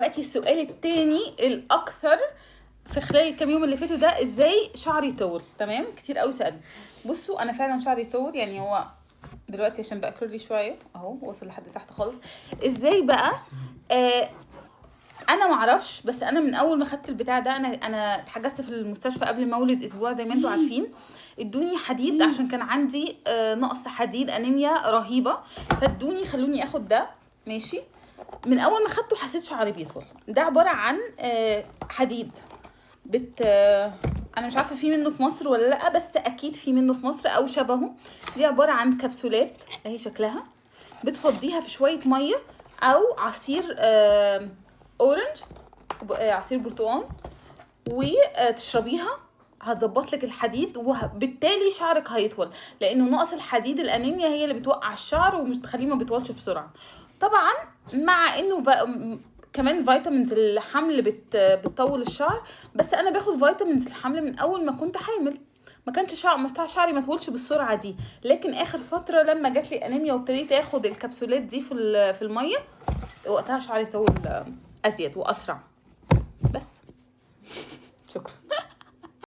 دلوقتي السؤال التاني الاكثر في خلال الكام يوم اللي فاتوا ده، ازاي شعري طول؟ تمام، كتير قوي سالني. بصوا انا فعلا شعري طول، يعني هو دلوقتي عشان بقى curly شوية اهو وصل لحد تحت خالص. ازاي بقى؟ انا معرفش، بس انا من اول ما خدت البتاع ده، انا اتحجزت في المستشفى قبل ما اولد اسبوع زي ما انتوا عارفين، ادوني حديد عشان كان عندي نقص حديد، انيميا رهيبة، فادوني خلوني اخد ده. ماشي، من اول ما خدته حسيت شعري بيطول. ده عبارة عن حديد بت آه، انا مش عارفه في منه في مصر ولا لا، بس اكيد في منه في مصر او شبهه. دي عبارة عن كبسولات اهي شكلها، بتفضيها في شوية مية او عصير orange، عصير برتقال، وتشربيها، هتظبط لك الحديد وبالتالي شعرك هيطول، لانه نقص الحديد الانيميا هي اللي بتوقع الشعر ومش تخليه ما بيطولش بسرعة. طبعا مع انه كمان vitamins الحمل بتطول الشعر، بس انا باخد vitamins الحمل من اول ما كنت حامل، ما كانش شعر مستوى شعري ما طولش بالسرعة دي، لكن اخر فترة لما جات لي انيميا وابتديت اخد الكبسولات دي في المية، وقتها شعري طول ازيد واسرع. بس شكرا.